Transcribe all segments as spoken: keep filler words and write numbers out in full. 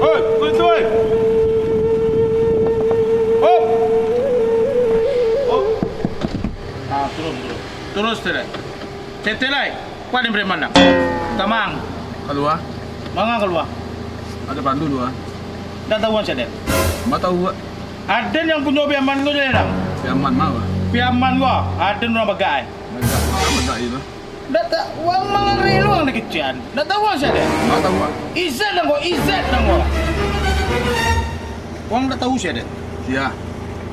Oi, kutu, oi. Hop. Hop. Ah, turun, turun. Turun, setelai. Setelai. Kuat yang preman, Dang. Tamang. Kalua. Manga kalua? Ado pandu tu, ah. Ndak tahu ang sia den? Ma tahu, ah. Aden yang punyo Piaman ko, Dang? Piaman ma, ah? Piaman ko, aden urang bagak, eh. Bagak, bagak itu. Ndak ta-, wang mangarelo ang dikecekan. Ndak tahu ang sia den? Ma tahu, ah. Izet Dang ko, Izet Dang ko. Wang ndak tahu sia den? Sia.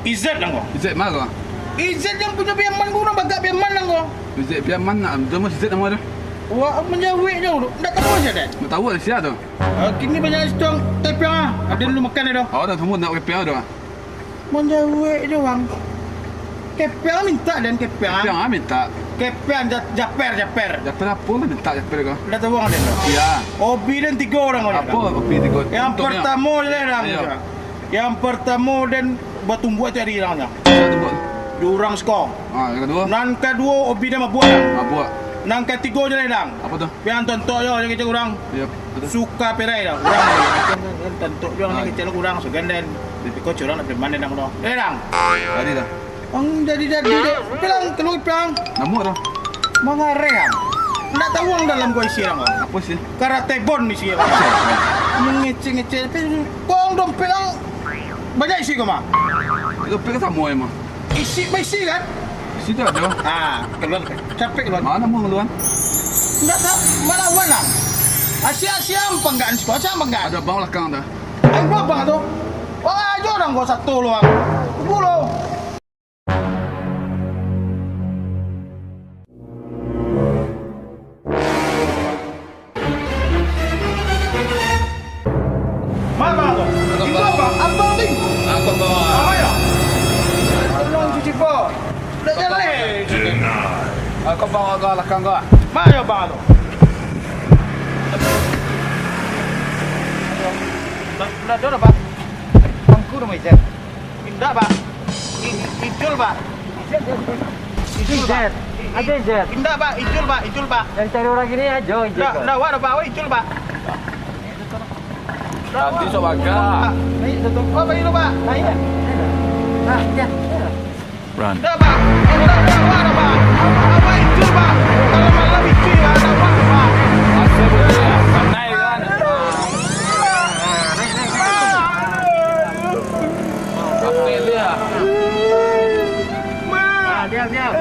Izet Dang ko. Izet ma ko? Izet yang punyo Piaman ko, urang bagak Piaman Dang ko. Izet Piaman, nak, tu mah Izet nama tu. Wah, manjawek jo tu. Ndak tahu ang sia den? Ndak tahu sia tu. Ah, kini banyak situ ang kepiang ah. Aden lu makan dah. Oh, dah semua nak kepiang dah. Manjawek jo, Bang. Kepiang minta den, kepiang. Kepiang ah minta. Kepiang ja-, japer, japer. Japer apo lah minta japer ko? Ndak tahu ang den tu. Iya. Hobi den tigo urang ko. Apo hobi tigo? Yang pertamo je lah, Dang. Iya. Yang pertamo den batumbuak tiari, Dang, nyo. Iya, tumbuak. Di urang siko. Ah, yang kaduo? Nan kaduo hobi den mabuak, Dang. Mabuak. Nan katigo je lah, Dang. Apo tu? Pian tontok jo, jo kecek urang. Iyo, betul. Suka perai dah. Urang kan tontok jo, ah, kecek urang, sugan den. Iyo. Iko curang nak preman den, Dang, tu. Eh, Dang. Jadi dah. Ang jadi-jadi dek. Pilang, kaluar pilang. Namuah dah. Mangareh ang. Ndak tahu ang dalam ko isi ang, Bang. Apo sih? Karate bon isi ang. Mangecek-ngecek. Tapi ko ang dompet ang banyak isi ko mah. Dompet kan samo emang. Isi, baisi kan? Isi tu ado. Ah, kaluar. Capek kaluar. Ma namuah kaluar? Ndak tahu, malawan ang. Asia-asia ang panggaan siko, asia ang panggaan. Ado bang lakang dah. Ai, bang tu. Wah, ajo urang ko sato lo ang. Kulo. Ma, ma tu? Itu apo? Abang ni? Aku bawa. Apo yo? Tolong cuci po. Dak jaleh. Aku bawa ke belakang kau. Ma yo bang tu? Dah, dah, dah, Pak. Bangku dah mau ijat. Indak, Pak. I-, i-, Ijul, Pak. Ijul, Pak. Ijat. I-, i-, Ajo Ijat. Indak, Pak. Ijul, Pak. Ijul, Pak. Yang cari orang gini ajo Ijat, Pak. Ndak, ndak, Pak. Ndak, Pak. Ijul, Pak. Nanti sok bagak. Pak. Naik, tutup. Oh, Pak, itu, Pak. Naik, ya. Nah, ya. Run. Dah, Pak. Dah, dah, dah, dah, Pak. Abang, abang itu, Pak. Kalau malam itu, ya, ada Pak, Pak. Asal boleh, ya. Santai, kan? Santai dia. Ah, diam, diam.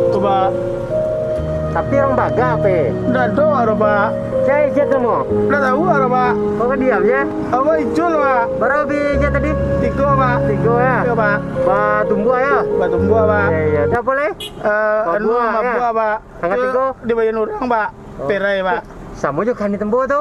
Tu, Pak. Tapi urang bagak, Pe. Ndak ado aro, Pak. Sia ijat namo? Ndak tahu aro, Pak. Kok ka diam, ya? Apo Ijul, Pak? Bara bih ijat tadi? Tigo, Pak. Tigo, ya? Iyo, Pak. Batumbuak, ya? Batumbuak, Pak. Iya, iya. Siapo lai? Eh, anu, mabuak, ya? Mabuak, Pak. Angka tigo? Dibayan urang, Pak. Oh. Perai, Pak. Samo jo kami tembo tu.